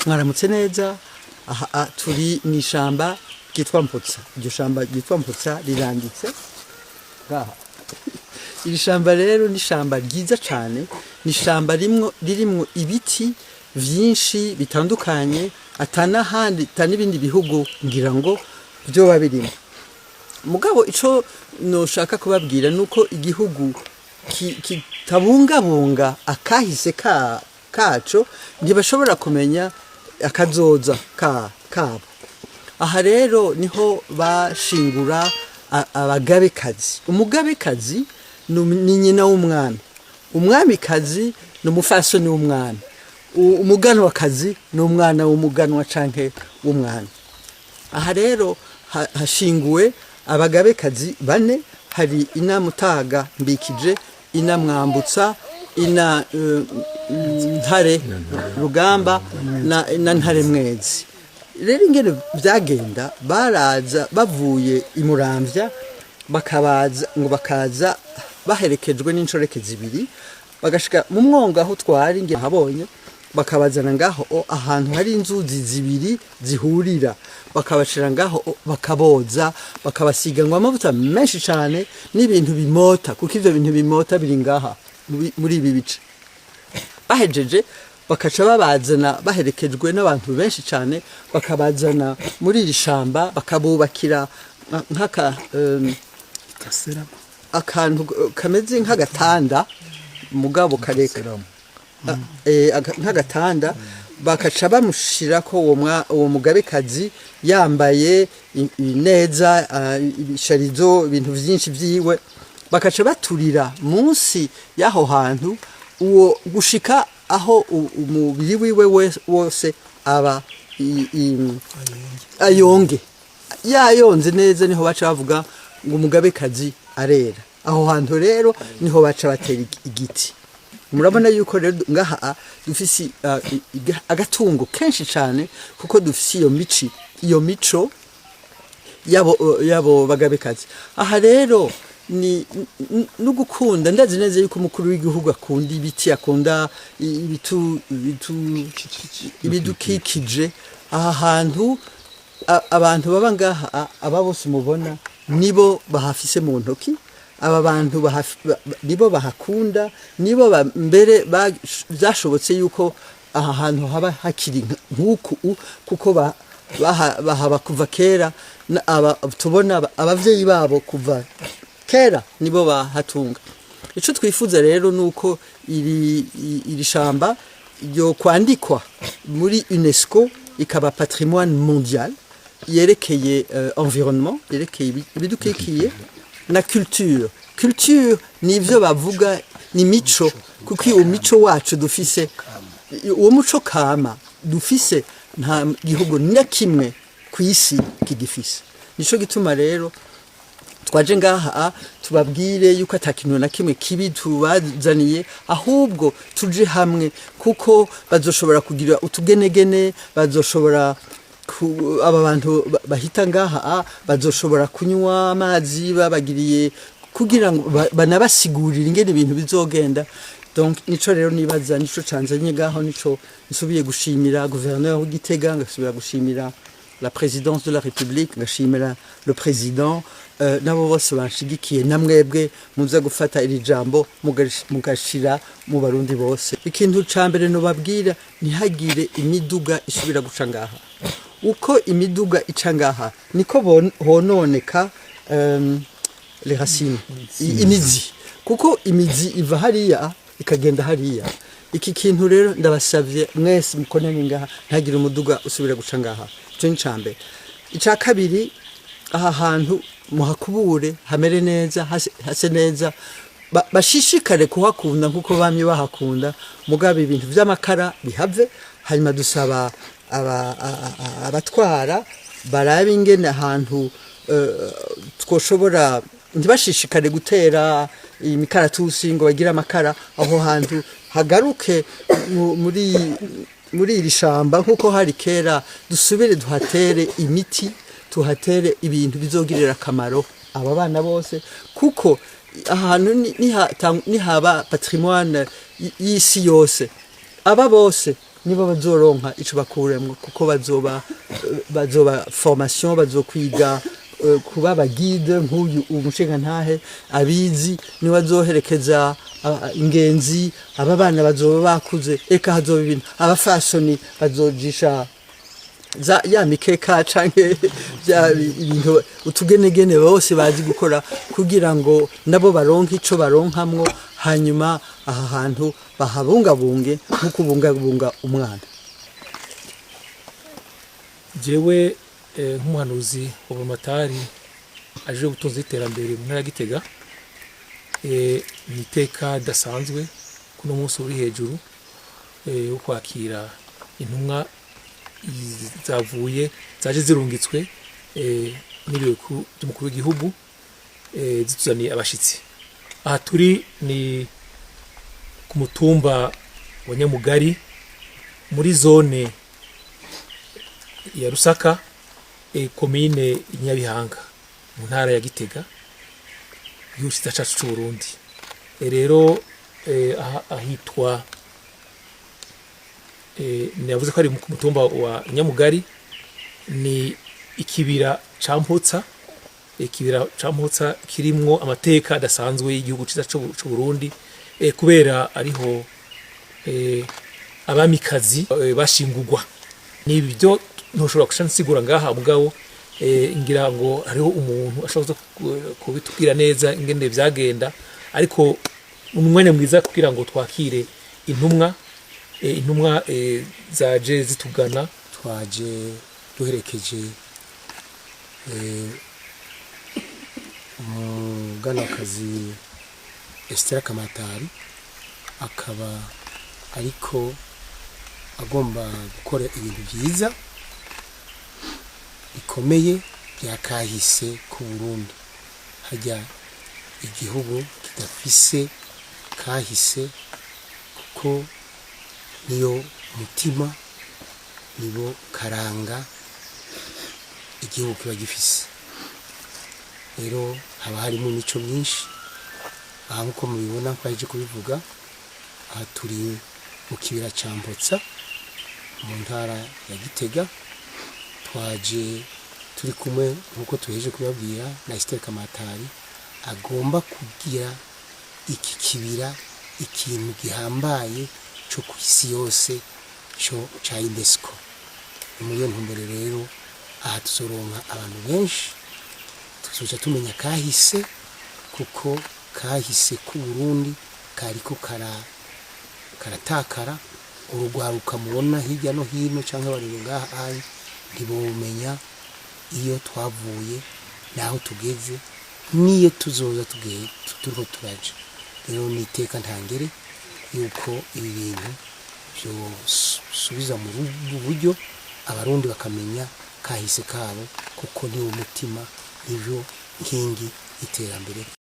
Mwaramutse neza. Aha turi mu ishamba ryitwa Mputsa. Iryo shamba ryitwa Mputsa riranditse ngaha. Iri shamba rero ni ishamba ryiza cane, ni ishamba ririmwo ibiti vyinshi bitandukanye, ata n'ahandi, ata n'ibindi bihugu ngira ngo vyoba birimo. Mugabo ico noshaka kubabwira nuko igihugu kitabungabunga akahise kaco, ntibashobora kumenya akazoza kabo. Aha rero niho bashingura abagabekazi. Umugabekazi ni nyina w'umwami, umwamikazi ni umufasoni w'umwami, umuganwakazi ni umwana w'umuganwa canke w'umwami. Aha rero hashinguwe abagabekazi bane. Hari Inamutaga Mbikije, Inamwambutsa, ina Ntare Rugamba na Ntare Mwezi. Rero ingene vyagenda, baraza bavuye imuramvya, bakabaza ngo bakaza baherekejwe n'inshoreke zibiri, bagashika mu mwonga aho twari nge habonye, bakabazana ngaho ahantu hari inzuzi zibiri zihurira, bakabashira ngaho, bakaboza, bakabasiga ngo amavuta menshi cane n'ibintu bimota, kuko ivyo bintu bimota biri ngaha muri ibi bice. Bahejeje, bakaca babazana baherekejwe n'abantu benshi cyane, bakabazana muri iri shamba, bakabubakira nk'aka akantu kameze nk'agatanda mugabo kareka nk'agatanda, bakaca bamushirako uwo mugabekazi yambaye neza, ibisharizo, ibintu vyinshi vyiwe, bakaca baturira munsi y'aho hantu uwo gushika aho umubiri wiwe wose aba ayonge. Yayonze neza, niho baca bavuga ngo umugabekazi arera. Aho hantu rero niho baca batera igiti. Murabona yuko rero ngaha dufise agatungo kenshi cyane, kuko dufise iyo mici, iyo mico yabo bagabekazi. Aha rero ni no gukunda. Ndazi neza yuko umukuru w'igihugu akunda ibiti, akunda ibidukikije. Aha hantu abantu baba ngaha, aba bose mubona nibo bahafise mu ntoki. Aba bantu nibo bahakunda, nibo mbere byashobotse yuko aha hantu haba hakiri nk'uku kuko bahaba kuva kera. Aba tubona abavyeyi babo kuva kera nibo bahatunga. Ico twifuza rero nuko iri shamba ryo kwandikwa muri UNESCO, ikaba patrimoine mondial yerekeye environnement, yerekeye ibidukikiye na culture. Culture ni ivyo bavuga ni mico, kuko uwo mico wacu dufise, uwo muco kama dufise, nta gihugu na kimwe ku isi kigifise. Nico gituma rero twaje ngaha tubabwire yuko ata kintu na kimwe kibi tubazaniye, ahubwo tuje hamwe, kuko bazoshobora kugira utugenegene, bazoshobora aba bantu bahita ngaha bazoshobora kunywa amazi babagiriye, kugira ngo banabasigurire ingene ibintu bizogenda. Donc nico rero nibaza, nico canzanye ngaho, nico nsubiye gushimira gouverneur w'Igitega, ngasubira gushimira la présidence de la République, ngashimira le président, nabo bose banshigikiye, namwebwe muza gufata iri jambo mugashira mu Barundi bose. Ikintu ca mbere nobabwira, ntihagire imiduga isubira guca ngaha. Uko imiduga ica ngaha niko hononeka les racines, imizi, kuko imizi iva hariya ikagenda hariya. Iki kintu rero ndabasavye mwese mukonane ngaha, ntihagire umuduga usubira guca ngaha. Ico ni ica mbere. Ica kabiri, aha hantu muhakubure hamere neza, hase neza, bashishikare kuhakunda nkuko bamye bahakunda. Mugabo ibintu vy'amakara bihave. Hanyuma dusaba abatwara barabe ingene ahantu twoshobora, ntibashishikare gutera imikaratusi ngo bagire amakara. Aho hantu hagaruke muri iri shamba nkuko hari kera, dusubire duhatere imiti, tuhatere ibintu bizogirira akamaro aba bana bose, kuko ahantu nihaba patrimoine y'isi yose, aba bose nibo bazoshobora kuronka Nibo bazoronka ico bakuremwo, kuko bazoba formation, bazokwiga kuba aba guide. Nk'uyu umushingantahe abizi, niwe azoherekeza ingenzi. Aba bana bazoba bakuze, eka hazoba ibintu, abafasoni bazojisha za ya mikeka canke bya ibintu utugenegene bose bazi gukora, kugira ngo nabo baronke ico baronkamwo. Hanyuma aha hantu bahabungabunge nk'uko ubungabunga umwana. Jewe nk'umuhanuzi wa buramatari aje ubutunzi n'iterambere mu ntara ya Gitega, ni iteka ridasanzwe kuno munsi uri hejuru wo kwakira intumwa zavuye, zaje zirungitswe n'ibiro bikuru by'umukuru w'igihugu, zituzaniye abashitsi. Aha turi ni ku mutumba wa Nyamugari muri zone ya Rusaka, komine Nyabihanga, mu ntara ya Gitega, igihugu ciza cacu c'u Burundi. Rero aha ahitwa, navuze ko ari ku mutumba wa Nyamugari, ni ikibira ca Mpotsa. Ikibira ca Mpotsa kirimwo amateka adasanzwe y'igihugu ciza c'u Burundi, kubera ariho abamikazi bashingurwa. Ni ibyo ntushobora guca nsigura ngaha, mugabo ngira ngo hariho umuntu ashobora kuza kubitubwira neza ingene vyagenda. Ariko ni umwanya mwiza kugira ngo twakire intumwa zaje zitugana. Twaje duherekeje umuganakazi Esther Kamatari, akaba ariko agomba gukora ibintu byiza bikomeye bya kahise ku Burundi. Hajya igihugu kidafise kahise, kuko niyo mutima, nibo karanga igihugu kiba gifise. Rero haba harimo imico myinshi. Aha nk'uko mubibona, twaje kubivuga, aha turi mu kibira ca Mpotsa mu ntara ya Gitega. Twaje turi kumwe, nk'uko tuheje kubabwira, na Esther Kamatari, agomba kugira iki kibira ikintu gihambaye cyo ku isi yose cyo ca UNESCO. Ni muri iyo ntumbero rero aha tuzoronka abantu benshi, tuzoca tumenya kahise, kuko kahise k'u Burundi kariko karatakara. Urugwaruka mubona hirya no hino cyangwa bari ngaha ayi ntibomenya iyo twavuye n'aho tugeze n'iyo tuzoza tugiye turiko turaja. Rero ni iteka ntangere yuko ibi bintu byosubiza mu buryo, Abarundi bakamenya kahise kabo, kuko niwo mutima, nivyo nkingi y'iterambere.